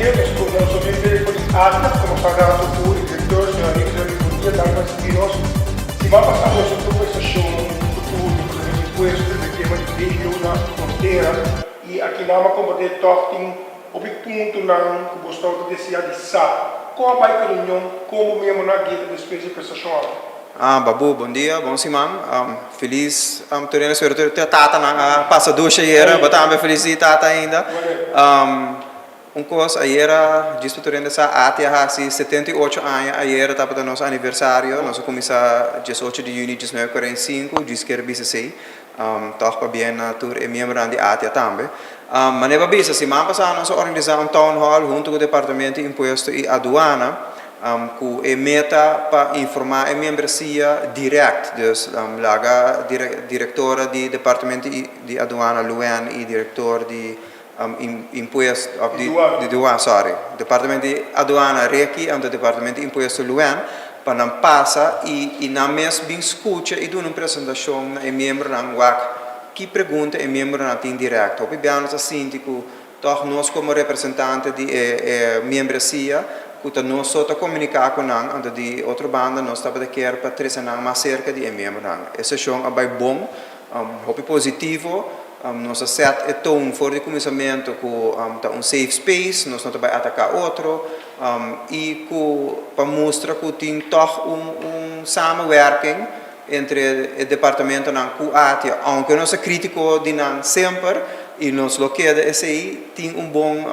dia, nos ta bin for di ATA, komo sa rato ku e direktor, señor Rick Zerby. Bon dia, danki pa risibi nos. Siman pasá nos a kombersashon ku tur Departamento di Impuesto riba e tema di BBO na frontera i aki nan a komprendé tòg tin hopi puntonan ku bo stòg ta deseá di sa. Kon a bai ku e reunion? Kon bo miembronan a geta despues di e prestashon aki? Babu, bon dia, bon siman. Felis tur hende, sobre todo tur e tatanan a pasa dushi ayera. Bo tambe felis di tata ainda. Un kos, ayera djis pa tur hende sa, ATI a hasi 78 aña. Ayera tabata nos aniversario. Nos a kuminsá 18 di yüni 1945, djis kier bisa esei. Tòg pabien na tur e miembronan di ATIA tambe. Manera bo a bisa, siman pasá nos a organisá un town hall huntu ku Departamento di Impuesto i Aduana ku e meta pa informá e miembresia dirèkt. Dus laga direktora di Departamento di Aduana Luann i direktor di Impuesto of di Duana, sorry, Departamento di Aduana Ricky anto Departamento di Impuesto Luann pa nan pasa y nan mes bin scucha y duna un presentacion na e miembronan wak ki pregunta e miembronan tin direct. Hopi bia nos a sinti cu toch nos como representante di e miembresia cu ta nos so ta comunica cu nan, anto di otro banda nos tabata kier pa trece nan mas cerca di e miembronan. E sesion a bay bon, hopi positivo. Nos a set e toon for di kuminsamentu ku ta un safe space, nos no ta bai ataká otro i ku pa mustra ku tin tòg un samenwerking entre e departamentonan ku ATIA, ounke nos ta krítiko di nan semper i nos lo keda esei, tin un bon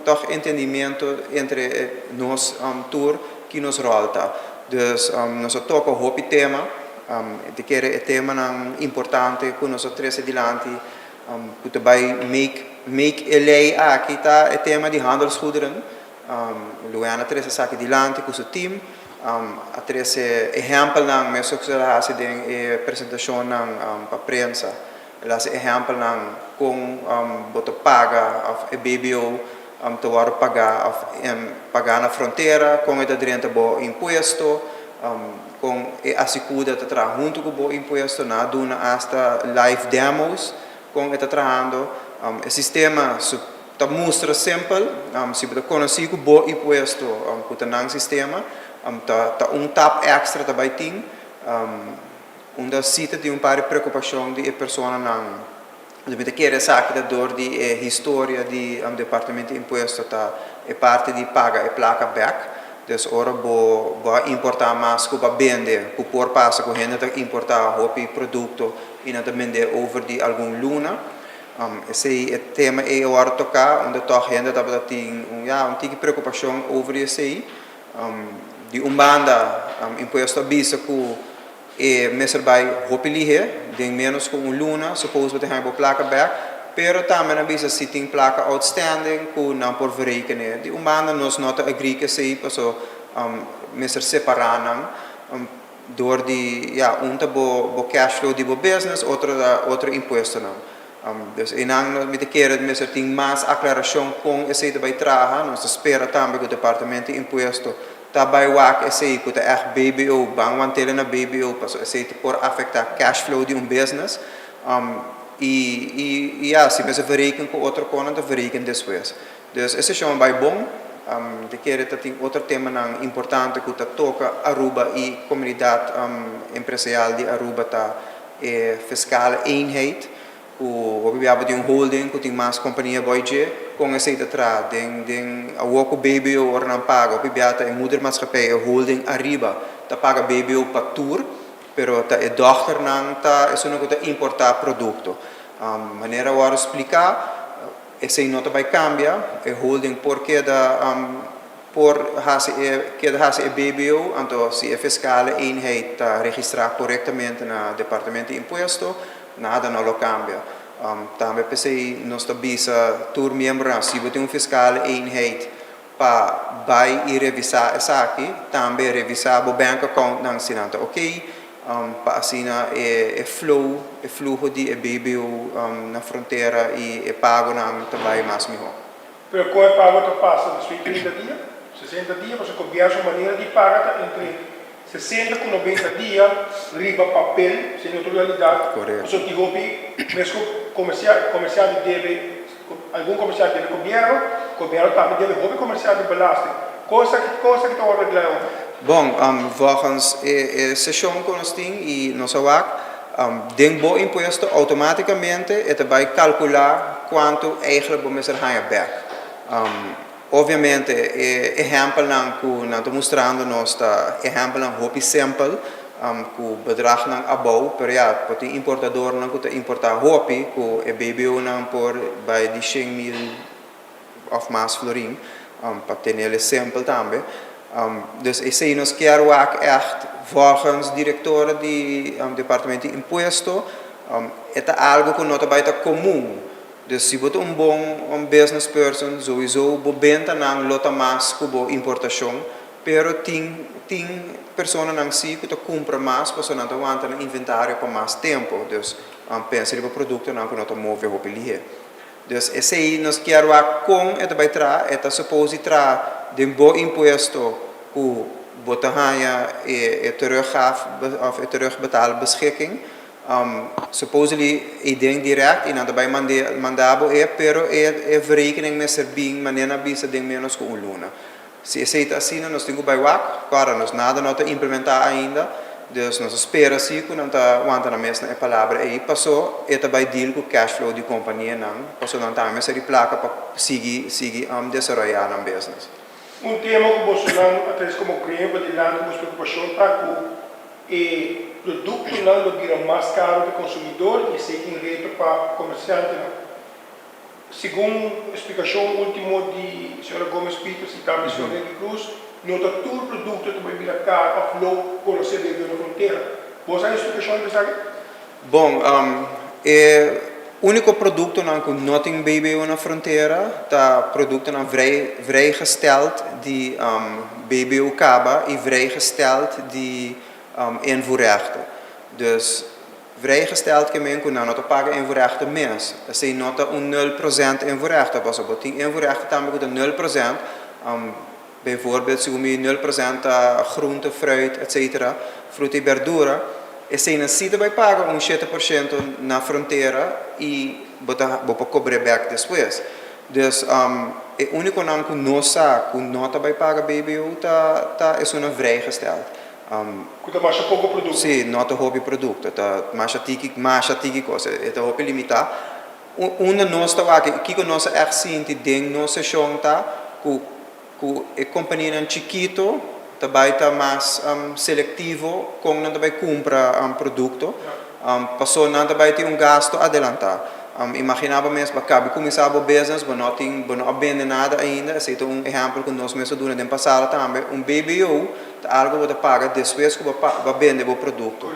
tòg entendimiento entre nos tur ki nos ròl ta. Dus nos a toka hopi tema. Te kere e temanan importante ku nos a trese dilanti ku ta bai make make e lei aki ta e tema di handelsgoederen. Luana a trese esaki dilanti ku su team, a trese ehèmpelnan mesun ku el a hasi den e presentashonnan pa prensa. El a hasi ehèmpelnan kon bo ta paga òf e BBO ta wòrdu pagá òf pagá na frontera, kon e ta drenta bo impuesto. Kon e Asycuda ta traha huntu ku bo impuesto, nan a duna asta live demos kon e ta trahando. E sistema su ta mustra simpel, si bo ta konosí ku bo impuesto ku ta nan sistema, ta ta un tap èkstra ta bai tin. Unda si ta tin un par di preokupashon di e personanan. Mi ta kere esaki ta dor di e historia di Departamento di Impuesto ta e parti di paga e plaka bek. Dus ora bo bo a importa mas ku bo a bende, ku por pasa ku hende ta importa hopi produkto i nan ta bende over di algun luna. Esei e tema ei a wòrdu toká unda tòg hende tabata tin un ya un tiki preokupashon over di esei. Di un banda Impuesto a bisa ku E mester bai hopi lihé, den ménos ku un luna, suppose bo ta haña bo plaka bèk, pero tambe nan bisa si tin plaka outstanding ku nan por verrekené. Di un banda nos no ta agree ku esei paso mester separá nan dor di ya un ta bo bo cash flow di bo business, otro ta otro impuestonan. Dus einan mi ta kere mester tin mas aklarashon kon esei ta bai traha. Nos ta spera tambe ku departamento di impuesto Ta bai wak esei ku ta ègt BBO, ban wantele na BBO paso esei ta por afektá cash flow di un business. I i i ya, si mester verreken ku otro konan ta verreken despues. Dus e seshon a bai bon. Mi ta kere ta tin otro temanan importante ku ta toka Aruba i komunidat empresarial di Aruba ta e fiskale eenheid. Ku hopi bia bo tin un holding ku tin mas kompania boi dje, kon esei ta traha? Den den awor ku BBO ora nan paga, hopi bia ta e moedermaatschappij, e holding ariba ta paga BBO pa tur, pero ta e dochternan ta esunnan ku ta importá produkto. Manera a wòrdu spliká, esei no ta bai kambia, e holding por keda por hasi e keda hasi e BBO, anto si e fiskale eenheid ta registrá korektamente na Departamento di Impuesto, Nada no lo cambia. Tambe p'esey nos ta bisa tur miembronan, si bo tin un fiscale eenheid pa bay y revisa esaki, tambe revisa bo bank accountnan si nan ta ok, pa asina e flow, e fluho di e BBO na frontera y e pagonan ta bay mas miho. Pero con e pago ta pasa despues di 30 dia, 60 dia, pasobra gobierno su manera di paga ta entre 60 ku 90 dia riba papel, siendo otro realidad, pasobra tin hopi mes ku comercial, comerciante debe, algun comerciante debe gobierno, Gobièrnu tambe debe hopi komersiante belasting. Kon esaki kon esaki ta wòrdu reglá awor? Bon, volgens e seshon ku nos tin i nos a wak, den bo impuesto outomátikamente e ta bai kalkulá kuantu eigentlik bo mester haña bèk. Obviamente e ehèmpelnan ku nan ta mustrando nos ta ehèmpelnan hopi simpel ku bedragnan abou, pero ya, por tin importadornan ku ta importá hopi ku e BBOnan por bai di 100.000 òf mas florin, pa tenel e simpel tambe. Dus esei nos kier wak ègt volgens direktor di Departamento di Impuesto, e ta algu ku no ta bai ta komun. Dus si bo ta un bon un business person souiso bo bentanan lo ta mas ku bo importashon, pero tin tin personanan si ku ta kumpra mas pasobra nan ta wanta nan inventario pa mas tempu, dus pensa riba produktonan ku no ta move hopi lihé. Dus esei nos kier wak kon e ta bai traha, e ta suppose di traha den bo impuesto ku bo ta haña e e teruggaaf òf e terugbetaalbeschikking. Supposedly e den direct y nan ta bay manda bo e, pero e verrekening mester bin manera nan bisa den menos cu un luna. Si esey ta asina nos tin cu bay wak, claro nos nada no ta implementa ainda, dus nos ta spera si cu nan ta wanta nan mes na e palabra ey, paso e ta bay deal cu cash flow di companianan, paso nan tambe mester di placa pa sigui sigui desaroya nan business. Un tema cu bosonan a trece como gremio padilanti boso preocupacion ta cu E produktonan lo bira mas karu pa e konsumidor i esei tin reto pa komersiantenan. Segun splikashon último di señora Gomez Pieters i tambe señor Henry Cruz, no ta tur produkto ta bai bira karu òf lo konosé bebe na frontera. Bo sa e splikashon riba esaki? Bon, e úniko produktonan ku no tin BBO na frontera ta produktonan vrij vrijgesteld di BBO kaba i vrijgesteld di invoerrechten. Dus vrijgesteld ke men ku nan no ta paga invoerrechten mes. Esei no ta un nul prosent invoerrechten, pasobra bo tin invoerrechten tambe ku ta nul prosent. Bijvoorbeeld si bo midi 0% ta groente, fruit etc. Fruta y berdura, eseinan si ta bay paga un 7% na frontera y bo ta bo por cobr'é bek despues. Dus e uniconan cu nos sa cu no ta bay paga BBO ta ta esunnan vrijgesteld. Cu ta masha poco producto. Si, no ta hopi producto, ta masha tiki masha tiki cos, e ta hopi limita. Unda nos ta wak i kiko nos a ègt sinti den nos seshon ta ku ku e kompanianan chikito ta bai ta mas selektivo kon nan ta bai kumpra produkto paso nan ta bai tin un gasto adelantá. Imaginá bo mes bo a kabi kuminsá bo business bo no tin bo no a bende nada ainda esei ta un ehèmpel ku nos mes a duna den pasado tambe un BBO ta algu bo ta paga despues ku bo a bende bo produkto.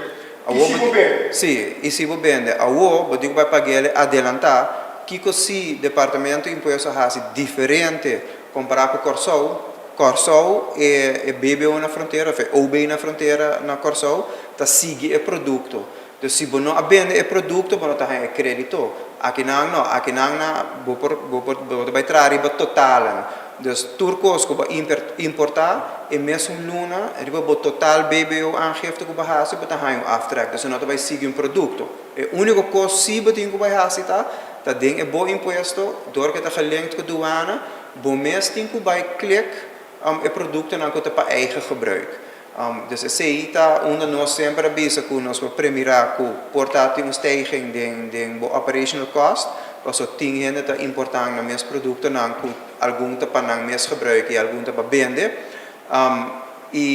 I si bo bende? Sí, i si bo bende. Awor, bo tin ku bai pag'el adelantá. Kiko si Departamento di Impuesto a hasi diferente kompará ku Kòrsou? Kòrsou, e BBO na frontera òf e OB na frontera na Kòrsou ta sigui e produkto. Dus si bo no a bende e produkto, bo no ta haña e krédito. Akinan no, akinan na bo por bo por bo ta bai traha riba totalen. Dus tur kos ku bo a importá e mesun luna riba bo total BBO aangifte ku bo hasi bo ta haña un aftrek. Dus no ta bai sigui un produkto. E úniko kos si bo tin ku bai hasi ta ta den e bo impuesto dor ku e ta gelinkt ku duana bo mes tin ku bai klik e produktonan ku ta pa eigen gebruik. Dus esei ta unda nos semper a bisa ku nos por premirá ku por ta tin un stijging den den bo operational cost, paso tin hende ta importá nan mes produktonan ku algun ta pa nan mes gebruik i algun ta pa bende. I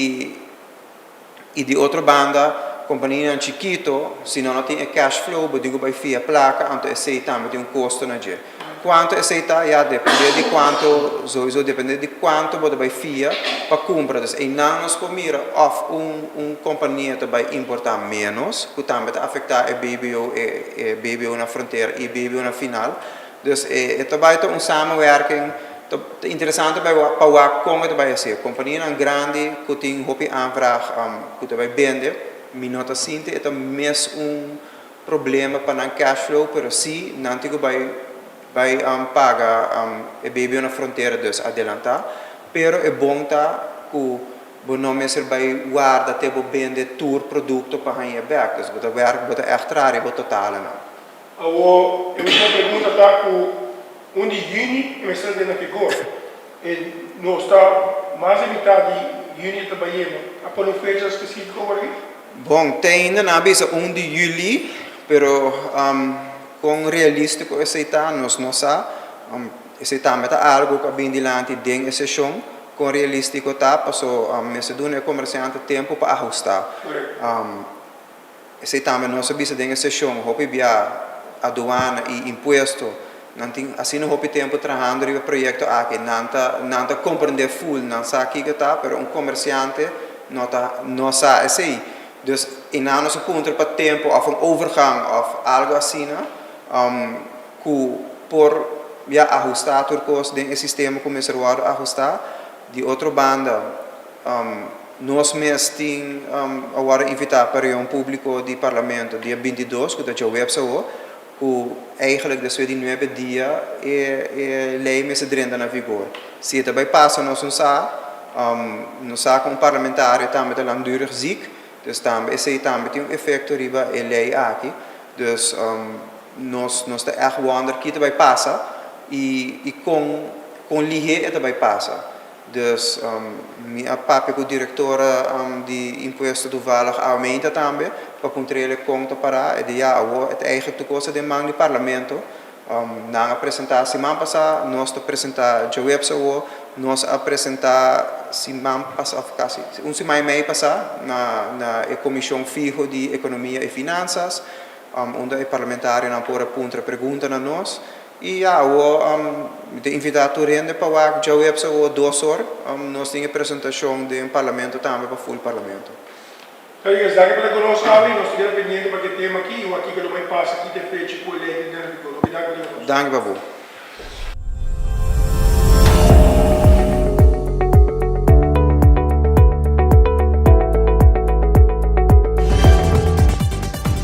i di otro banda kompanianan chikito si nan no tin e cash flow bo tin ku bai fia plaka anto esei tambe tin un kosto na dje. Kuantu esei ta? Ya depende di kuantu, souiso depende di kuantu bo ta bai fia pa kumpra. Dus einan nos por mira òf un un kompania ta bai importá ménos, ku tambe ta afektá e BBO, e e BBO na frontera i e BBO na final. Dus e e ta bai ta un samenwerking, ta ta interesante bai wak pa wak kon e ta bai hasi. Kompanianan grandi ku tin hopi aanvraag ku ta bai bende, mi no ta sinti e ta mes un problema pa nan cash flow pero si nan tin cu bay bay paga e BBO na frontera dus adelanta pero e bon ta cu bo no mester bay warda te bo bende tur producto pa haña bek dus bo ta werk bo ta echt traha riba totalenan. Awor e ultimo pregunta ta cu. 1 di yüni e mester a den na vigor. E nos ta mas di mitad di yüni ta bayendo. A pone un fecha spesífiko awor aki? Bon, te ainda nan a bisa 1 di yüli, pero kon realístiko esei ta nos no sa. Esei tambe ta algu ku a bin dilanti den e seshon, kon realístiko ta, paso mester duna e komersiante tempu pa ahustá. Esei tambe nos a bisa den e seshon, hopi bia aduana i impuesto nan tin asina hopi tempu trahando riba e proyekto aki, nan ta nan ta komprendé ful, nan sa kiko ta, pero un komersiante no ta no sa esei. Dus i nan nos a puntra pa tempu òf un overgang òf algu asina ku por ya ahustá tur kos den e sistema ku mester wòrdu ahustá. Di otro banda. Nos mes tin a wòrdu invitá pa reunion públiko di Parlamento dia 22, ku ta djaweps awor, ku eigenlijk despues di nuebe dia e e lei mester drenta na vigor. Si e ta bai pasa nos no sa, nos sa ku un parlamentario tambe ta langdurig ziek, dus tambe esei tambe tin un efekto riba e lei aki. Dus nos nos ta ègt wònder ki ta bai pasa i i kon kon lihé e ta bai pasa. Dus mi a papia ku direktora di impuesto toevallig aumenta tambe pa puntr'el kon ta pará. E di ya awor e ta eigenlijk tur kos ta den man di parlamento. Nan a presentá siman pasá, nos ta presentá djaweps awor, nos a presentá siman pasá òf kasi un siman i mei pasá na na e komishon fiho di ekonomia i finansas unda e parlamentarionan por a puntra pregunta na nos. I ya, awor mi ta invitá tur hende pa wak djaweps awor 2 or. Nos tin e presentashon den parlamento tambe pa full parlamento. Oiga, esaki pa ta konos awe i nos ta keda pendiente pa ke tema aki i wak kiko lo bai pasa, ki ta e fecha ku e lei ta den vigor. Hopi danki pa ta konos. Danki pa bo.